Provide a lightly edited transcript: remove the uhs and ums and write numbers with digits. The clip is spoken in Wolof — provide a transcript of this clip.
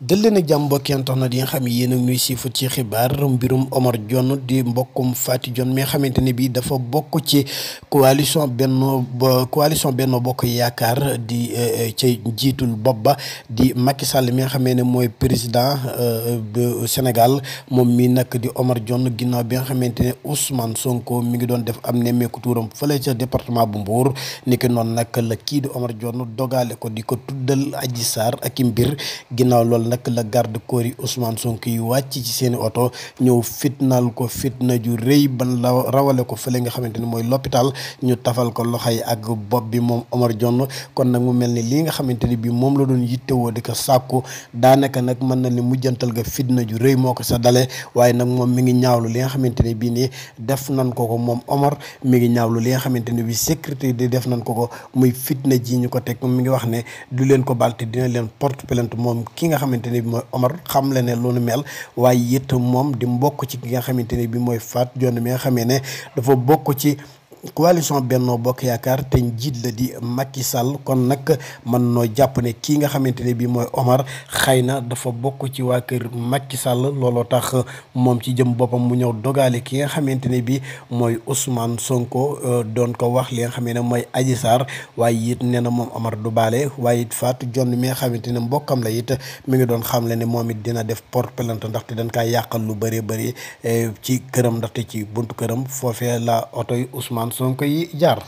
dal leen ak jàmm mbokki internet yi nga xam ne yéen a ñuy siifu ci xibaar mbirum Omar Dione di mbokkum Faty Dione mi nga xamante ne bii dafa bokk ci coalition Benno Bokk Yaakaar di ca jiitul bopp ba di Macky Sall mi nga xamee ne mooy président bu Sénégal moom mi nag di Omar Dione ginnaaw bi nga xamante ne Ousmane Sonko mi ngi doon def am nemmeeku tuuram fële ca département bu Mbour niki noonu nag la kii di Omar Dione dogale ko di ko tuddal Adji Sarr ak i mbir ginnaaw loolu nag la garde corps yi Ousmane Sonko yi wàcc ci seeni oto ñëw fitnaal ko fitna ju rëy ban la rawale ko fële nga xamante ni mooy l'hôpital ñu tafal ko loxo yi ak bopp bi moom Omar Dione kon nag mu mel ni lii nga xamante ni bii moom la doon yittewoo di ko sàkku daanaka nag mën na ni mujjantal ga fitna ju rëy moo ko sa dale waaye nag moom mi ngi ñaawlu li nga xamante ne bii nii def nan ko moom Omar mi ngi ñaawlu li nga xamante ne bii sécurité di def nan ko muy fitna ji ñu ko teg mi ngi wax ne du leen ko balte dina leen porte plainte moom ki nga xamante ne bi mooy Omar xam le ne loolu mel waaye it moom di mbokk ci ki nga xamante ne bi mooy Faty Dione mi nga xamee ne dafa bokk ci coalition Benno Bokk Yaakaar te njiit la di Macky Sall kon nag mën noo jàpp ne kii nga xamante ne bii mooy Omar xëy na dafa bokk ci waa kër Macky Sall looloo tax moom ci jëm boppam mu ñëw dogale ki nga xamante ne bii mooy Ousmane Sonko doon ko wax li nga xamee ne mooy Adji Sarr waaye it nee na moom Omar du baale waaye it Faty Dione mi nga xamante ne mbokkam la it mi ngi doon xamle ne moom it dina def porte plainte ndaxte dañ kaa yàqal lu bëree bëri ci këram ndaxte ci buntu këram foofee la oto yi Ousmane Sonko yi jaar.